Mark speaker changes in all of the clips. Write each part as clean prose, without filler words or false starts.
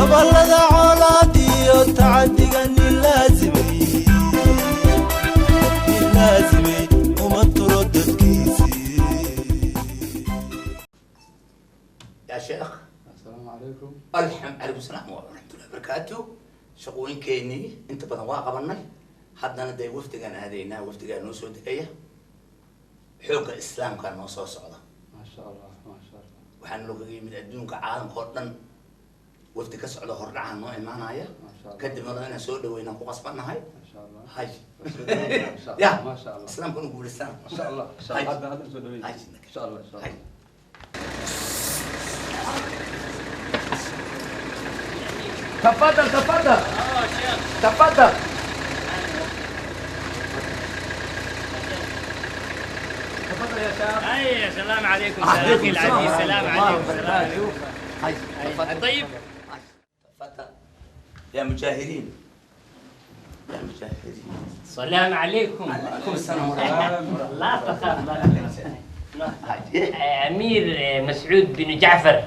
Speaker 1: Gobolada colaadiyo tacadiga nin laasimay, nin laasimay uma turo dadkiisii.
Speaker 2: يا شيخ.
Speaker 3: السلام عليكم.
Speaker 2: الحمد، عليكم السلام ورحمة الله وبركاته. Shaqooyinkeennii inta badan waa qabanay, haddana dee wafdigaan aadaynaa, wafdigaa noo soo degaya, xoogga islaamkaa noo soo socda.
Speaker 3: ما شاء الله، ما شاء الله.
Speaker 2: Waxaana loo kaga yimid adduunka, caalamka oo dhan wafdi ka socda, hordhaca noo imaanaya.
Speaker 3: ما شاء الله.
Speaker 2: Kadibna inaan soo dhaweynaan ku qasbannahay.
Speaker 3: ما شاء الله.
Speaker 2: Hay.
Speaker 3: ما شاء
Speaker 2: ya
Speaker 3: الله، ما شاء الله.
Speaker 2: Islaamka inu guulaystaan.
Speaker 3: ما شاء الله، ما شاء
Speaker 2: هاي.
Speaker 3: الله. هذا هذا مسؤولية.
Speaker 2: هاي.
Speaker 3: ان شاء الله، ان شاء
Speaker 2: hay
Speaker 3: الله.
Speaker 2: تفضل، تفضل، تفضل. تفضل يا شيخ.
Speaker 4: هاي، السلام عليكم اخي العزيز، السلام عليكم، السلام عليكم.
Speaker 2: هاي، تفضل.
Speaker 4: طيب.
Speaker 2: تفضل يا مجاهدين، يا مجاهدين.
Speaker 4: السلام عليكم.
Speaker 2: عليكم السلام ورحمة الله.
Speaker 4: لا تخاف، لا تخاف.
Speaker 2: هاي.
Speaker 4: امير مسعود بن جعفر،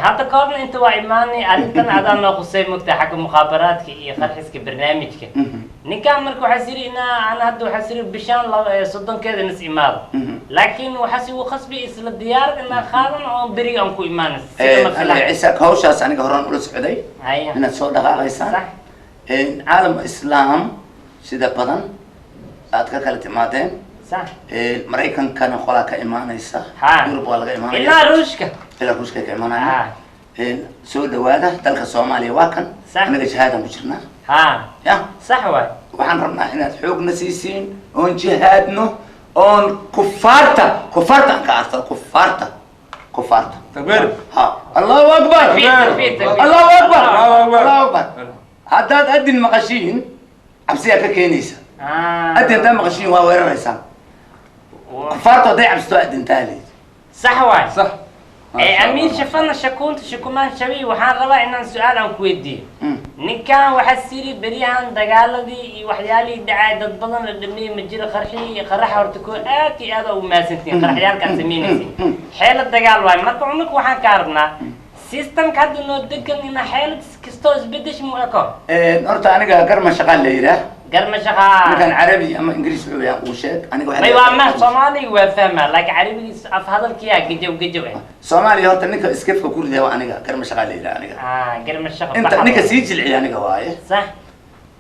Speaker 4: hadda ka horna inta waa imaanay, arrintan adaa noo qusay, mogta, xagga mukhaabaraadka iyo qarxiska barnaamijka ninkaan. Marka waxaa siri inaa ana hadda waxaa siri bishaan 30-keeda nis imaado, laakiin waxaa si u khasbi isla diyaarad inaa qaadan oo beriga aan ku imaanay sida ma
Speaker 2: Alla
Speaker 4: filan.
Speaker 2: Ciise, hawshaas aniga horaan ula socday
Speaker 4: haya
Speaker 2: inaad soo dhaqaaqaysaan.
Speaker 4: Sax.
Speaker 2: Caalam islaam sida badan aad ka kala timaadeen.
Speaker 4: Sax.
Speaker 2: Maraykankana qolaa ka imaanaysa.
Speaker 4: Ha.
Speaker 2: Yurub waa laga imaanaya.
Speaker 4: Ilaa Ruushka.
Speaker 2: Ilaa Ruushka ka imaanaya.
Speaker 4: Ha.
Speaker 2: Soo dhawaada, dalka Soomaaliya waa kan.
Speaker 4: Sax.
Speaker 2: Anaga jihaadaan ku jirnaa.
Speaker 4: Ha.
Speaker 2: Ya.
Speaker 4: Sax waay.
Speaker 2: Waxaan rabnaa inaad xoogna siisiin oon jihaadno oon kufaarta, kufaarta aan ka arsano, kufaarta, kufaarta.
Speaker 3: تكبير.
Speaker 2: Ha, allahu akbar.
Speaker 4: تكبير، تكبير، تكبير.
Speaker 2: Allahu akbar.
Speaker 3: Allahu akbar.
Speaker 2: Allahu akbar. Haddaad adin maqashiin, cabsiyaa ka keenaysa. Adin haddaad maqashiin, waa weeraraysaa kufaarta. Hadday cabsato, adintaa leed.
Speaker 4: Sax waay.
Speaker 3: صح.
Speaker 4: Amiir shafana shakuunta shukumaan shabi, waxaan rabaa inaan su-aal aan ku weydiiyo. Ninkan waxaa siri beryahan dagaaladii iyo waxyaalihii dhacay, dad badan la dhameeyey, ma jiro qarxii iyo qaraxa. Horta koo aad iyo aad ugu mahadsantihiin qaraxyaalkaad samaynaysiin, xeelad dagaal waayo. Marka cunug waxaan kaa rabnaa systemka hadda noo degan ina xeelad kastoo isbedesh mu eko.
Speaker 2: Horta aniga garma shaqaan la yidhaah.
Speaker 4: Garma shaqaa.
Speaker 2: Ninkan carabi ama ingiriis wuxuu yahay uu sheeg aniga waxaa
Speaker 4: may
Speaker 2: la
Speaker 4: waa ma
Speaker 2: yidhaahdaa-
Speaker 4: Soomaaliga waa fahmaa, laakiin carabigiis af hadalkiyaa gajaw gajaw ah.
Speaker 2: Soomaaliya horta ninka iskefka ku ridaya waa aniga, garma shaqaa la yidhaha aniga.
Speaker 4: Ah, garma shaqa.
Speaker 2: Inta ninka sii jilciya aniga waaye.
Speaker 4: Sax.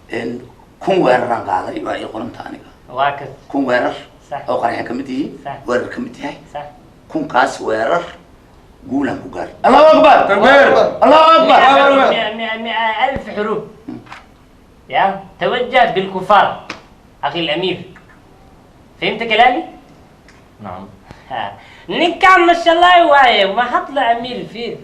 Speaker 2: 1000 weeraraan qaaday, waa ii qoranta aniga.
Speaker 4: Waa kas.
Speaker 2: 1000 weerar
Speaker 4: Sax.
Speaker 2: oo qaraxa kamid yihiin,
Speaker 4: Sax.
Speaker 2: weerar kamid yahay.
Speaker 4: Sax.
Speaker 2: 1000-kaas weerar guulaan ku gaaray. Allahu akbar.
Speaker 3: تكبير.
Speaker 2: Allahu akbar.
Speaker 4: 100,000 حروب يا توجه بالكفار أخي الأمير، فهمت كلامي؟
Speaker 5: نعم.
Speaker 4: ها. Ninkaan mashallah waaye, ma hadla amiir. Fiir,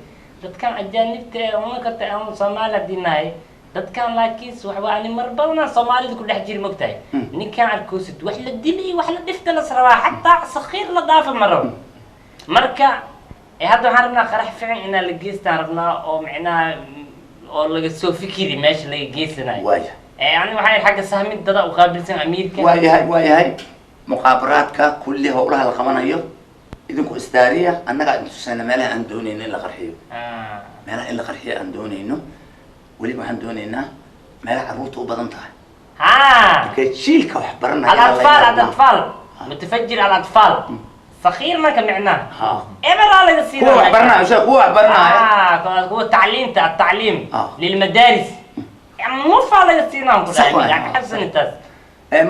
Speaker 4: dadkan ajaanibta ee uma karta aan Soomaali haddii nahay dadkan, laakiinse wax waa ani mar badanaa Soomaalida ku dhex jiri, mogtahay. Ninkaan arkoosid, wax la dili, wax la dhifta las rabaa, xataa sakhiir la dhaafa ma rabo. Marka hadda waxaan rabnaa qarax fiican inaa la geystaan rabnaa, oo micnaha oo laga soo fikiri meesha laga geysanayo.
Speaker 2: Waaya.
Speaker 4: Yani waxaa xagga sahmid dada u qaabilsan amiirka.
Speaker 2: Waayahay, waayahay. Muqaabaraadka kulli howlaha la qabanayo idinku istaariya, annagaa idin tusayna meelaha aan doonayno in la qarxiyo. Meelaha in la qarxiyo aan doonayno, weliba waxaan doonaynaa meelaha carruurta u badan tahay.
Speaker 4: ها.
Speaker 2: Marka jiilka wax baranaya.
Speaker 4: الأطفال، الأطفال، متفجر على الأطفال صغير ما كان معناه.
Speaker 2: Ha.
Speaker 4: إبر على يصير.
Speaker 2: Kuwa wax baranaya sheekh, kuwa wax baranaya.
Speaker 4: آه، هو التعليم تاع التعليم للمدارس مو فعلا يصير.
Speaker 2: صح
Speaker 4: نقول
Speaker 2: واي.
Speaker 4: حسن انت.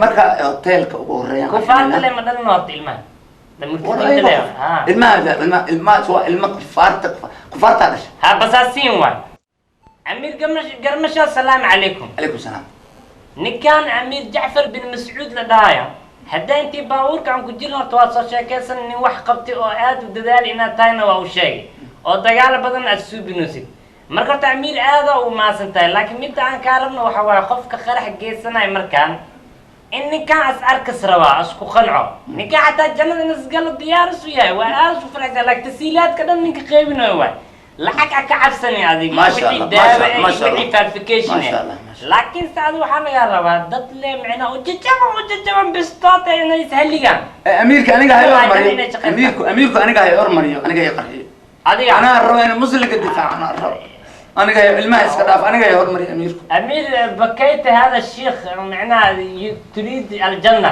Speaker 2: Marka hoteelka ugu horeeya
Speaker 4: كفار لما دلنا نوت ilmaha لما ها.
Speaker 2: Ilmaha, ilmaha, ilmahaas waa ilmo kufaarta, kufaartaa dhashay.
Speaker 4: ها، بساسين واي. أمير قرمش قرمشة، السلام عليكم.
Speaker 2: Calaykum salaam.
Speaker 4: Ninkaan amiir Jacfar bin Mascuud la dhahaya, haddaa intii baabuurka aan ku jirno, horta waad soo sheekaysan, nin wax qabtay oo aad u dadaal inaad tahayna waa u sheegay, oo dagaal badan aad suubinaysid. Marka horta amiir aada u mahadsan tahay, laakiin midda aan kaa rabno waxa waaye qofka qarax geysanaya markaan in ninkaan as arkas rabaa isku qanco, ninkaan xataa jannada in isgalo diyaar isu yahay, waa aad isu faraxsan, laakiin tasiilaadka dhan ninka qaybinayo waay, lacag a ka cabsani adiga.
Speaker 2: ما شاء
Speaker 4: wixii
Speaker 2: الله، ما شاء
Speaker 4: daawa
Speaker 2: الله، ما شاء الله.
Speaker 4: wixii verification.
Speaker 2: ما شاء الله، ما شاء الله.
Speaker 4: Laakiin se adiga waxaa lagaa rabaa dad le micnaa ujajaban ujajaban bistoota inay ishalligaan.
Speaker 2: Amiirka aniga hay
Speaker 4: Waa
Speaker 2: hormariyo.
Speaker 4: inay shaqaystaan.
Speaker 2: Amiirku, amiirku aniga hay hormariyo, aniga hay qarxiyo.
Speaker 4: Adiga
Speaker 2: Anaa raba in muslimka difaac, anaa raba. Aniga ilmaha iska dhaaf, aniga ay hormariya amiirku.
Speaker 4: أمير بكيت هذا الشيخ معناها تريد الجنة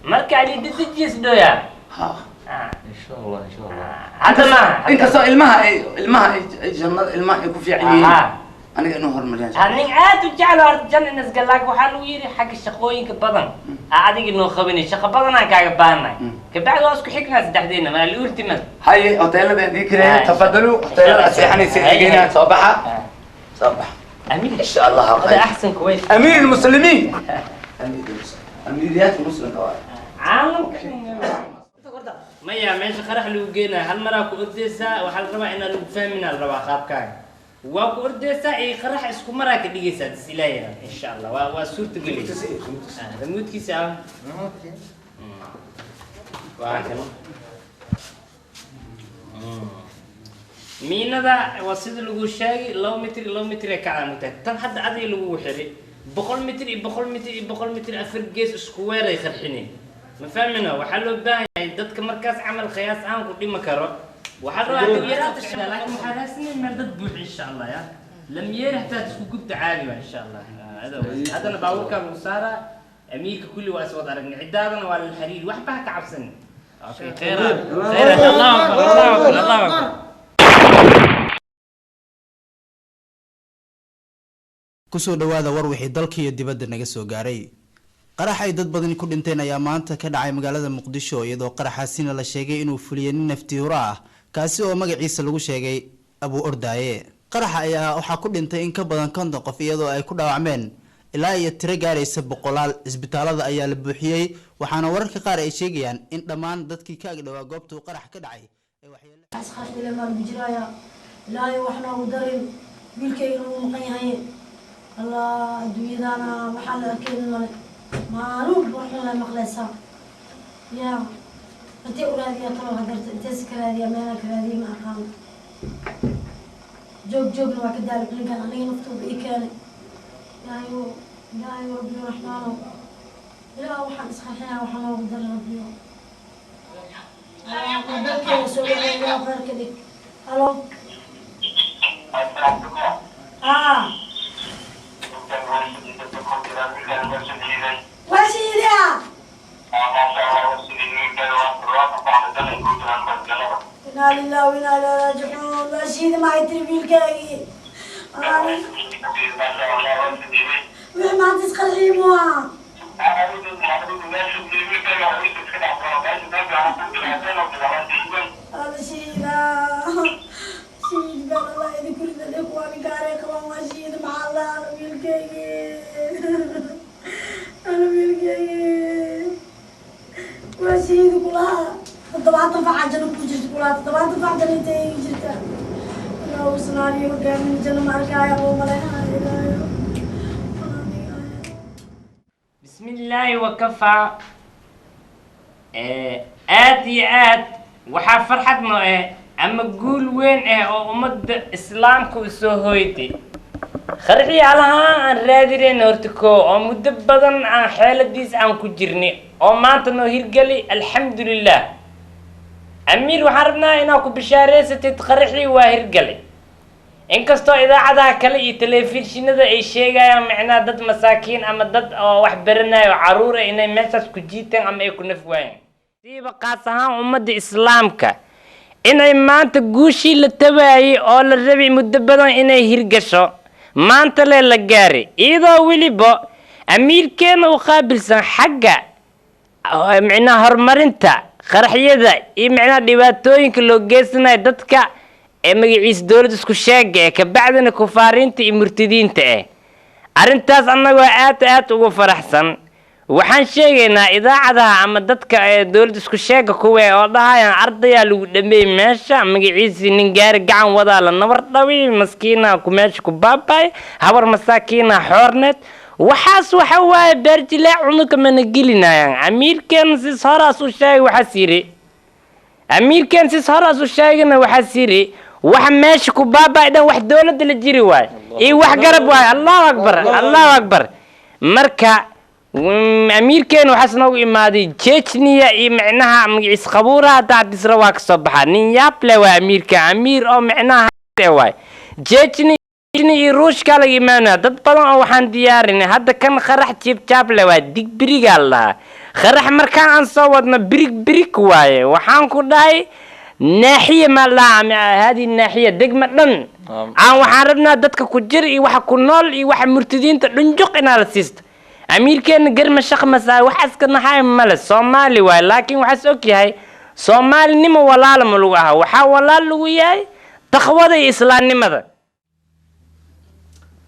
Speaker 4: مركا علي دجيس دويا.
Speaker 2: Ha.
Speaker 5: إن شاء الله، إن شاء الله.
Speaker 4: هذا ما
Speaker 2: Inkastoo ilmaha ay jannada ilmaha ay ku fiican yihiin, aniga inuu hormariyaan.
Speaker 4: Nin aad u jecel horta janna in isgal, laakiin waxaa lagu yidhi xagga shaqooyinka badan aa adiga inoo qabanay, shaqo badan aan kaaga baahannahay. Kabacdi waa isku xignaa saddexdeena maa ultimate.
Speaker 2: Haye, hoteelada idin kireeya, tafadalu, hoteelada aad seexanaysa egeynaa. Soo baxa, soo baxa.
Speaker 4: أمير.
Speaker 2: إن شاء الله.
Speaker 4: هذا
Speaker 2: خير.
Speaker 4: أحسن كويس.
Speaker 2: أمير المسلمين، أمير المسلمين، أميريات المسلم.
Speaker 4: caalamka maya meesha qarax lagu geenayo hal maraa ku ordeysaa. Waxaa la rabaa inaa lagu fahminaa, la rabaa qaabkaaga waa ku ordeysaa iyo qarax isku maraa ka dhigaysaa dis ilaahay insha Allah waa suurta gelaysa. Remote-kiisa ah waa kan. Miinada waa sida lagu sheegay 2 mitir, 2 mitir ay ka caamutaa. Tan hadda adiga lagu xiray 100 mitir iyo 100 mitir iyo 100 mitir, afar gees isku weeray qarxinay, ma fahmino? Waxaa loo baahan yahay dadka markaas camal qiyaas aan ku dhimi karo. Waxaa la rabaa yaraata, laakiin waxaa raadsanay meel dad buux insha Allah ya lam yeeri hataa isku gubta caadi waa insha Allah. Haddana baabuurkaa lagu saaraa amiirka, kulli waa is wada aragnay, cidaadana waa lala xiriiri, waxba ha ka cabsanin. Okay, khayraad khayraad. Allahu akbar, Allahu akbar, Allahu akbar.
Speaker 6: Kusoo dhawaada war wixii dalka iyo dibadda naga soo gaaray. Qarax ay dad badani ku dhinteen ayaa maanta ka dhacay magaalada Muqdisho, iyadoo qaraxaasina la sheegay inuu fuliyey nin naftiihura ah, kaasi oo magaciisa lagu sheegay Abu Ordaaye. Qaraxa ayaa waxaa ku dhintay in ka badan 50 qof, iyadoo ay ku dhaawacmeen ilaa iyo tiro gaaraysa boqolaal. Isbitaalada ayaa la buuxiyey, waxaana wararka qaar ay sheegayaan in dhammaan dadkii ka agdhowaa goobta uu qarax ka dhacay ay waxyeelo
Speaker 7: asxaabta maan bijiraaya. Ilaahay wax noogu darin, wiilkaygana wuu maqan yahay. Allah, adduunyadaana waxaa la arkeen male, maalin walba waxun la maqlaysaa. Ya intee u raadiyaa talo hadarta? Intees ka raadiyaa? Meelaa ka raadiya ma aqaano. Joog joogna waa ka daali ninkan, aniga naftooda ii keenay. Ilaahayo, Ilaahayo, Rabbiyo Raxmaano, ilaah waxaan isqarxinaa waxaa noogu darin. Rabbiyo dalkeena soo wacay, ilaah khayr ka dhig. Halo, ah, waa shiidaa. Inaa lillahi wa inaa ilaihi raajicuun. Waa shiida, maxay tiri wiilkaagii wixii maanta isqarxiyey mua? Ala shiida, shiid baan Allah idin kurida kuwaa ninkaarey qabaan. Waa shiida, maxaa la ana wiilkaygii, ana wiilkaygii waa shiidi kulaha. 70 faca janno ku jirta kulaha, 70 fac janno intay igu jirta. Ilaahu isnaaniyo hogaamin, janno ma arkaayo oo maleynayo. Ilaahayo.
Speaker 4: بسم الله وكفى. Aad iyo aad waxaa farxad noo eh ama guul weyn ah oo ummadda islaamka u soo hoyday qarxii alahaan aan raadinayn horta koo, oo muddo badan aan xeeladiis aan ku jirnay, oo maanta noo hirgeli, alxamdulilah. Amiir, waxaan rabnaa inaad ku bishaaraysatid, qaraxii waa hirgalay, inkastoo idaacadaha kale iyo telefishinada ay sheegayaan macnaha dad masaakiin ama dad oo wax baranayo caruur ah inay meeshaas ku jiitaan ama ay ku naf waayaan. Siiba qaas ahaan ummadda islaamka inay maanta guushii la tabaayay oo la rabay muddo badan inay hirgasho maanta lee la gaaray, iyadoo weliba amiirkeena u qaabilsan xagga micnaha horumarinta qaraxyada iyo micnaha dhibaatooyinka loo geysanayo dadka ee magaciisa dowladda isku sheega ee kabacdina kufaariinta iyo murtadiinta ah. Arrintaas annagoo aad aad ugu faraxsan waxaan sheegaynaa idaacadaha ama dadka ee dowladda isku sheega kuwa oo dhahayaan ardayaa lagu dhameeyey meesha, magaciisii nin gaari gacan wadaa la nabar dhawi, maskiina ku meesha ku baabay, habar masaakiina xoorneed. Waxaas waxa waaye beerjilaac, cunuka mana gelinayaan. Amiirkeen sis horaas u sheegay, waxaas yidhi amiirkeen sis horaas u sheegana, waxaas yidhi waxa meesha ku baabay dhan wax dowladda la jiri waayo iyo wax garab waayo. Allahu akbar, Allahu akbar. Marka Amiirkeena waxaas noogu imaaday Chechnya iyo micnaha magaciis qabuuraha hadda hadisra waa kasoo baxaa. Nin yaab leh waa amiirka, amiir oo micnaha waay. Chechnya iyo Ruushka laga imaanaya. Dad badan oo waxaan diyaarinay hadda kan qarax jiibjaab leh waa dig birigaa la dhahaa. Qarax markaan aan soo wadno birig birig waaye. Waxaan ku dhahay naaxiya ma la dhahaa, hadi naaxiya degma dhan aan waxaan rabnaa dadka ku jir iyo waxa ku nool iyo waxa murtadiinta dhunjuq inaa la siisto. Amiirkeena garma shaqmasaa waxaas ka naxay male. Soomaali waaye, laakiin waxaas og yahay soomaalinimo walaala ma lagu aha. Waxaa walaal lagu yahay taqwada iyo islaamnimada.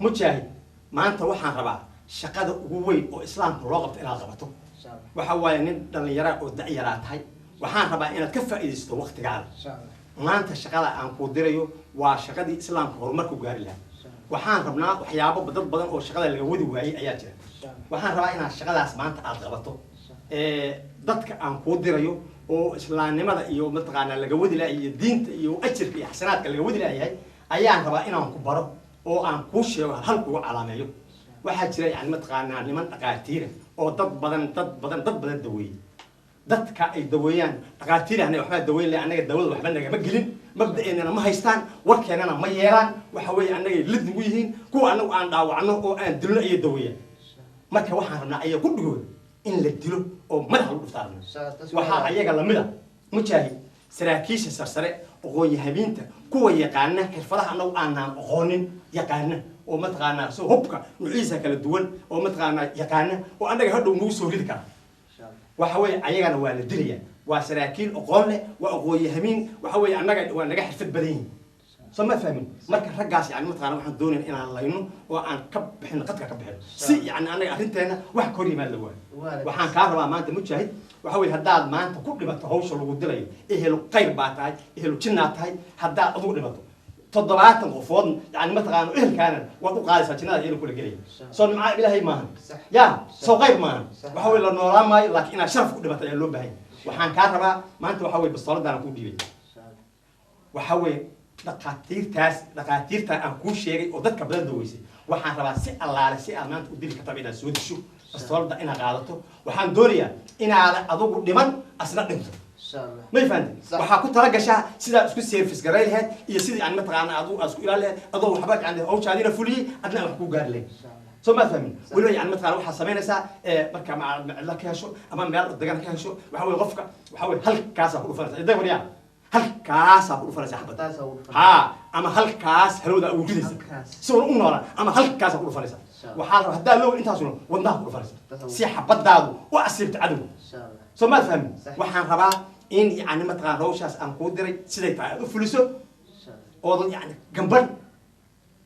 Speaker 8: Mujaahid, maanta waxaan rabaa shaqada ugu weyn oo islaamka loo qabto inaad qabato. Waxa waaye nin dhallinyara oo da'yaraa tahay, waxaan rabaa inaad ka faa'iidaysato waqtigaada. Maanta shaqada aan kuu dirayo waa shaqadii islaamka horumarku gaari lahaa. Waxaan rabnaa waxyaabo dad badan oo shaqada laga wadi waayey ayaa jira. Waxaan rabaa inaad shaqadaas maanta aad qabato. Dadka aan kuu dirayo oo islaamnimada iyo mataqaanaa laga wadi lahay iyo diinta iyo ajirka iyo xasanaadka laga wadi lahayahay ayaan rabaa inaan ku baro oo aan kuu sheego, hal kugu calaameeyo. Waxaa jira yani mataqaanaa niman dhaqaatiira oo dad badan dad badan dad badan daweeyey. Dadka ay daweeyaan dhaqaatiir ahna waxbaa daweyn leh, annaga dawada waxba nagama gelin, mabda'eenana ma haystaan, warkeennana ma yeelaan. Waxa weeye annagay lid nagu yihiin, kuwa annagu aan dhaawacno oo aan dilno ayay daweeyaan. Marka waxaan rabnaa ayaga ku dhigooda in la dilo oo madaxa lagu dhuftaa rabnaa. Waxaa ayaga lamid a mujaahid saraakiisha sarsare, aqoon-yahabiinta, kuwa yaqaana xirfadaha annagu aanaan aqoonin yaqaana oo mataqaanaa soo hubka nuuciisa kala duwan oo mataqaanaa yaqaana oo annaga hadhow nagu soo ridi kara. Waxa weeye ayagana waa la dilaya. Waa saraakiil aqoon leh, waa aqoon-yahamiin, waxa weeye annaga waa naga xirfad badan yihiin. Soo ma fahmin? Marka raggaas yani mataqaana waxaan doonayna inaan layno oo aan ka bixino, qadka ka bixino, si yani annaga arrinteena wax ka hor yimaad la waayo. Waxaan kaa rabaa maanta mujaahid, waxa weeye haddaad maanta ku dhimato hawsha lagu dilayo, ehelu khayr baa tahay, ehelu jinnaa tahay. Haddaad adigu dhimato 70 qofood yani mataqaana ehelkaana waad u qaadaysaa jinnada iyada kula gelaya. Soo nimca ilaahay maahan ya, soo qayr maahan. Waxa weye la noolaan maayo, laakiin inaad sharaf ku dhimato ayaa loo baahan yahay. Waxaan kaa rabaa maanta waxa weye bastooladaan kuu dhiibay. Waxa weye dhaqaatiirtaas, dhaqaatiirta aan kuu sheegay oo dadka badan daweysay, waxaan rabaa si allaale si aad maanta u dili kartaba inaad soo disho, bastoolada inaad qaadato. Waxaan doonayaa inaada adigu dhiman asna dhinto. Ma fahanti? Waxaa ku tala gashaa sidaa isku service garay lahayd iyo sidii yani mataqaana adigu aad isku ilaali lahayd adoo waxba yani hawshaadiina fuliyey, adna aan wax kuu gaari lahayn. Soo ma fahmin? Weliba yani mataqaana waxaa samaynaysaa marka cidla ka hesho ama meel degan ka hesho, waxa weye qofka waxa weye halkaasaa ku dhufanaysa iday waryaa, halkaasaa ku dhufanaysa xabad ha, ama halkaas halowda ugu ridaysa si uuna u noolaan, ama halkaasaa ku dhufanaysa. Waxaa la rabaa haddaa low intaasuna wadnaha ku dhufanaysa si xabadaadu u asiibto cadowga. Soo ma fahmin? Waxaan rabaa in yani mataqaana hawshaas aan kuu diray siday tahay aad u fuliso oodan yani gamban.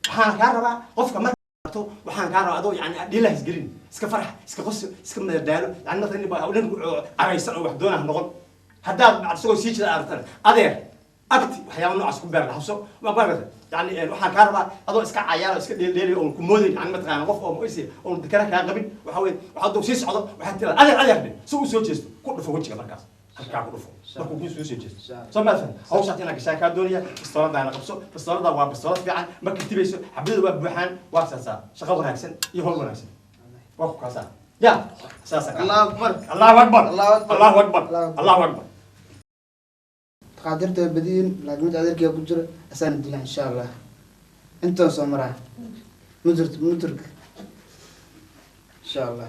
Speaker 8: Waxaan kaa rabaa qofka marka waxaan kaa rabaa adoo yani dhiilaha isgelin, iska farax, iska qoso, iska madadaalo, yani mataqaan nin baa nin caraysan oo wax doonah noqon. Haddaad isagoo sii jida aragtana adeer abti waxyaaba noocaas ku beer laxabso waa barata. Yani waxaan kaa rabaa adoo iska cayaar oo iska dheeldheeli oon ku moodayn yani mataqaana qof oo moise oon dekana kaa qabin. Waxa weye waxaad doo sii socdo waxaad tiraa adeer adeer dhe, si uu soo jeesto ku dhufo wejiga, markaas halkaa ku dhufo markuu kuu soo jeesto. Soo ma fahmin? Hawshaas inaad gashaa kaa doonaya. Bastooladaana qabso, bastoolada waa bastoolad fiican, ma katibayso, xabadada waa buuxaan, waa saasaa shaqo wanaagsan iyo howl wanaagsan waa ku kaasaa ya saasa.
Speaker 9: Allahu akbar,
Speaker 8: Allahu akbar, Allahu akbar, Allahu akbar.
Speaker 9: Dhaqaatiirta way badiyin, laakiin mid adeerkiga ku jira asaana dila insha Allah. Intaan soo maraa muturka muturka insha Allah.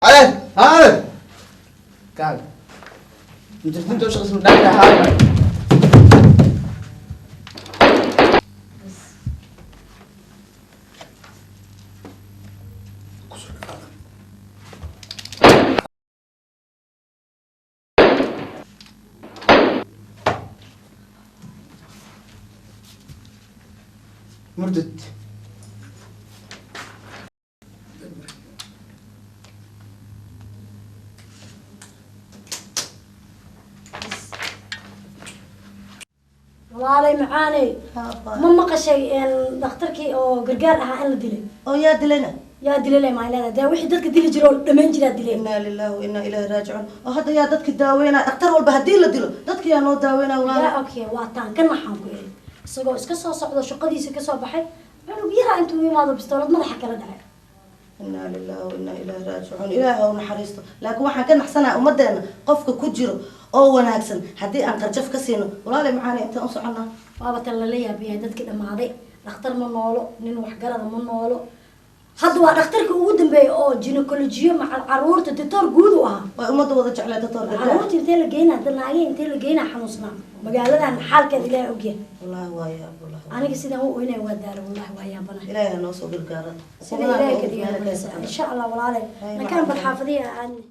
Speaker 9: Adeer, adeer, kaal muturkinta u shaqaysan dhaca haaya. Murtad.
Speaker 7: Walaalay macaaney, ma maqashay dhakhtarkii oo gargaar ahaa in la dilay?
Speaker 10: Oo yaa dilayna?
Speaker 7: Yaa dilay maa leedahay? Dee wixii dadka dili jira oo dhamayn jiraa dilay.
Speaker 10: Inaa lillahi wa inaa ilaahi raajicuun. Oo hadda yaa dadka daaweynaa? Dhakhtar walba haddii la dilo dadka yaa noo daaweynaa walaal?
Speaker 7: Yaa okay, waa taan kan waxaan ku iri Isagoo iska soo socdo shaqadiisa ka soo baxay, cunug yaraa intuu u imaado bistoolad madaxa kala dhacay.
Speaker 10: Inaa lillahi wa inaa ilaahi raajicuun. Ilaahi ha u naxariisto. Laakiin waxaan ka naxsanahay ummaddeena qofka ku jiro oo wanaagsan haddii aan qarjaf ka siino. Walaalay macaani, intaan u soconnaa.
Speaker 7: Waaba tan lala yaabiyahay, dadkii dhammaaday. Dhakhtar ma noolo, nin waxgarada ma noolo. Hadda waa dhakhtarka ugu dambeeya oo gynecologiyo macal caruurta, doctor guud u ahaa.
Speaker 10: Waa ummadda wada jeclaa doctor Gargaar.
Speaker 7: Caruurta intee la geynaa, naagihii intee la geynaa xanuunsanaa? Magaaladan xaalkeeda Ilaahay ogyahay.
Speaker 10: Wallaahi waa yaab, wallaahi.
Speaker 7: Aniga sidaan u oynaya waa daalo, wallahi waa yaabana.
Speaker 10: Ilaahay ha noo soo gargaara.
Speaker 7: Sida Ilaahay ka dhigaa, insha Allah. Walaalay, nakaan bal xaafadihi aadne.